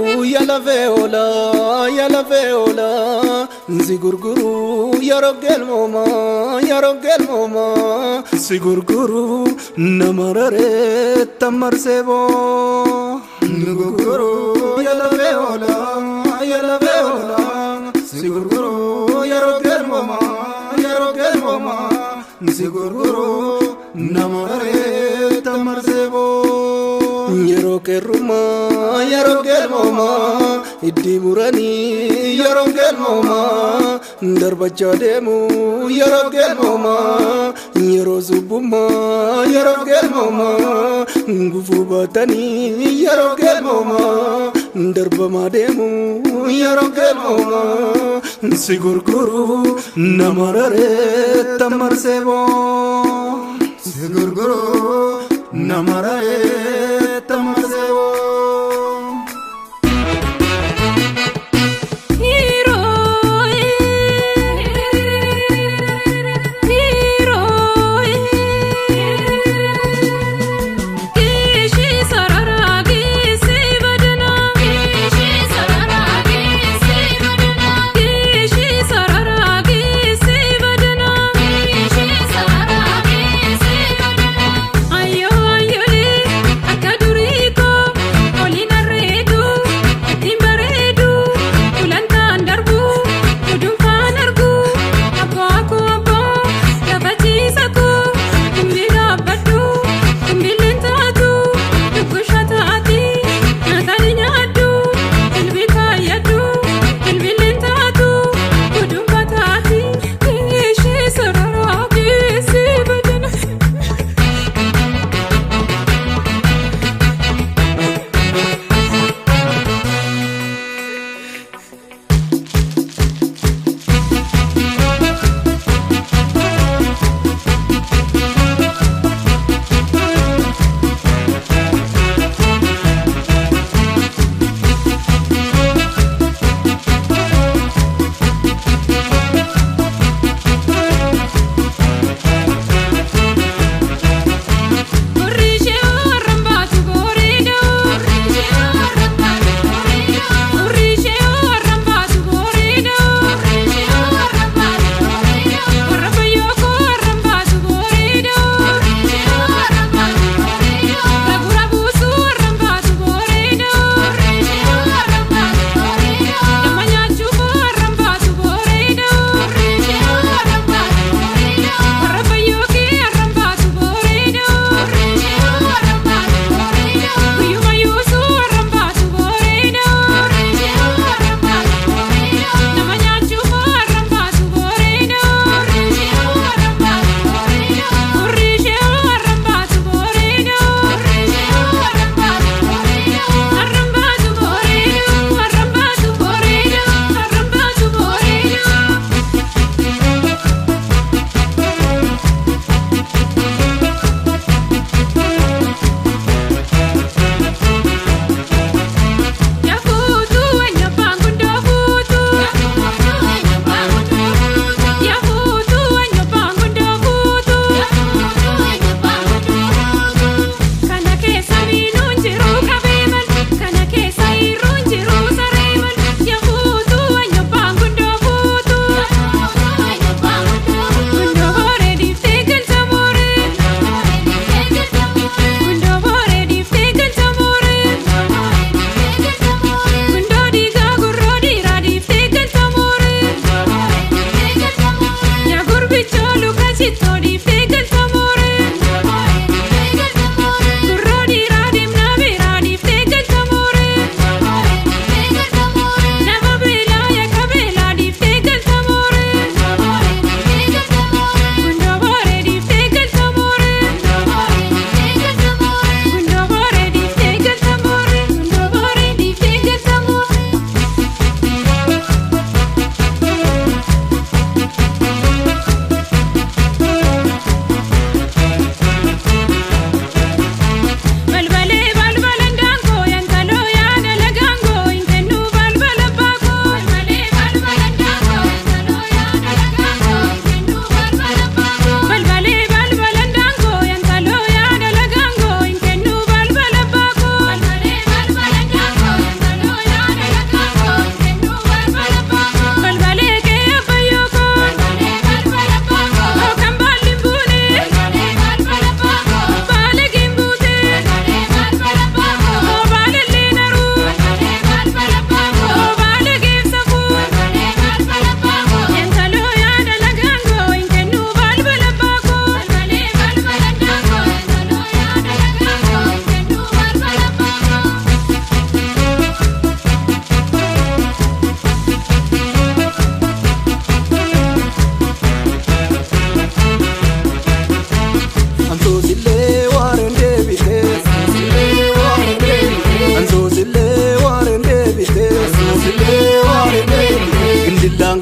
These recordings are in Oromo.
Ya lafee oolaa, ya lafee oolaa, si gurguru yeroo galmoomaa, yeroo galmoomaa, si gurguru nama raree tamarsee boo. Gurguru ya lafee oolaa, ya lafee oolaa, si gurguru yeroo galmoomaa, yeroo galmoomaa, si gurguru nama raree tamarsee boo. Yeroo qeerrumaa, yeroo galmoomaa, iddii muranii yeroo galmoomaa, darbachaa deemu yeroo galmoomaa, yeroo subbummaa, yeroo galmoomaa, gufuu baatanii yeroo galmoomaa, darbamaa deemu yeroo galmoomaa, si gurguru nama raree tamarsee boo. Si gurguru nama raree tamarsee boo. Ayo ayo le, akka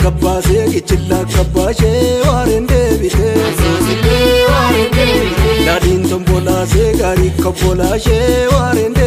Kabbaasee kichillaa kabbaashee waareen deebitee. Daadhiin tombolaasee gaarii kobbolaashee waareen.